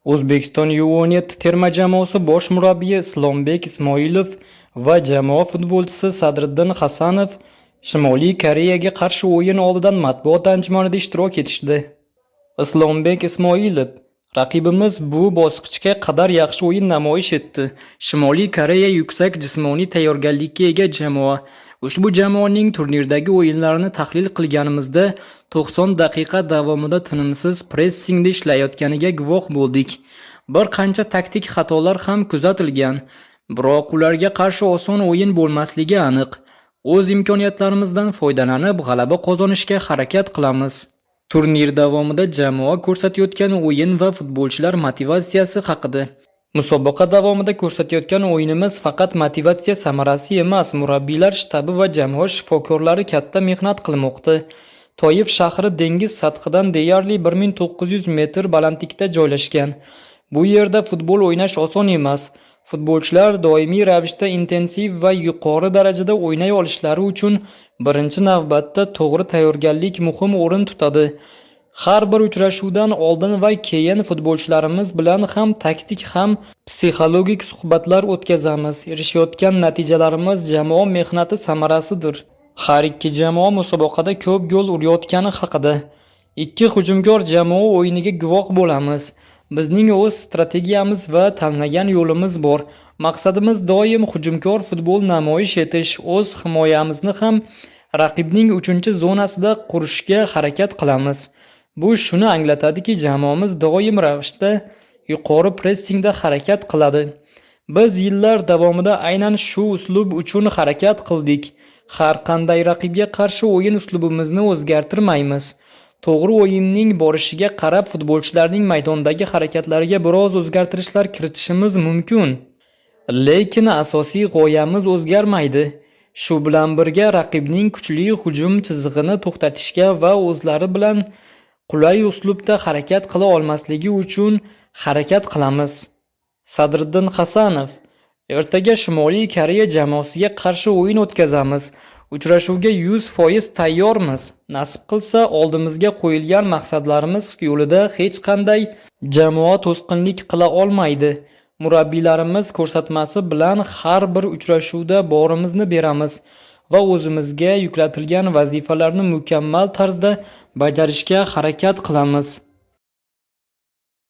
O'zbekiston U17 terma jamoasi bosh murabbiyi Islombek Ismoilov va jamoa futbolchisi Sadriddin Hasanov Shimoliy Koreyaga qarshi o'yin oldidan matbuot anjumanida ishtirok etishdi. Islombek Ismoilov: Raqibimiz bu bosqichga qadar yaxshi o'yin namoyish etdi. Shimoliy Koreya yuksak jismoniy tayyorgarlikka ega jamoa. Ushbu jamoaning turnirdagi o'yinlarini tahlil qilganimizda 90 daqiqa davomida tinimsiz pressingda ishlayotganiga guvoh bo'ldik. Bir qancha taktik xatolar ham kuzatilgan. Biroq ularga qarshi oson o'yin bo'lmasligi aniq. O'z imkoniyatlarimizdan foydalanib g'alaba qozonishga harakat qilamiz. Turnir davomida jamoa ko'rsatayotgan o'yin va futbolchilar motivatsiyasi haqida. Musobaqa davomida ko'rsatayotgan o'yinimiz faqat motivatsiya samarasi emas, murabbiylar shtabi va jamoa shifokorlari katta mehnat qilmoqda. Toif shahri dengiz sathidan deyarli 1900 metr balandlikda joylashgan. Bu yerda futbol o'ynash oson emas. Futbolchilar doimiy ravishda intensiv va yuqori darajada o'ynay olishlari uchun birinchi navbatda to'g'ri tayyorgarlik muhim o'rin tutadi. Har bir uchrashuvdan oldin va keyin futbolchilarimiz bilan ham taktik ham psixologik suhbatlar o'tkazamiz. Erishayotgan natijalarimiz jamoa mehnati samarasidir. Har ikki jamoa musobaqada ko'p gol urayotgani haqida. Ikki hujumkor jamoa o'yiniga guvoh bo'lamiz. Bizning o'z strategiyamiz va tanlagan yo'limiz bor. Maqsadimiz doim hujumkor futbol namoyish etish, o'z himoyamizni ham raqibning 3-zonasida qurishga harakat qilamiz. Bu shuni anglatadiki, jamoamiz doim ravishda yuqori pressingda harakat qiladi. Biz yillar davomida aynan shu uslub uchun harakat qildik. Har qanday raqibga qarshi o'yin uslubimizni o'zgartirmaymiz. To'g'ri o'yinning borishiga qarab futbolchilarning maydondagi harakatlariga biroz o'zgartirishlar kiritishimiz mumkin. Lekin asosiy g'oyamiz o'zgarmaydi. Shu bilan birga raqibning kuchli hujum chizig'ini to'xtatishga va o'zlari bilan qulay uslubda harakat qila olmasligi uchun harakat qilamiz. Sadriddin Hasanov: Ertaga Shimoliy Koreya jamoasiga qarshi o'yin o'tkazamiz. Uchrashuvga 100% tayyormiz. Nasib qilsa, oldimizga qo'yilgan maqsadlarimiz yo'lida hech qanday jamoa to'sqinlik qila olmaydi. Murabbiylarimiz ko'rsatmasi bilan har bir uchrashuvda borimizni beramiz va o'zimizga yuklatilgan vazifalarni mukammal tarzda bajarishga harakat qilamiz.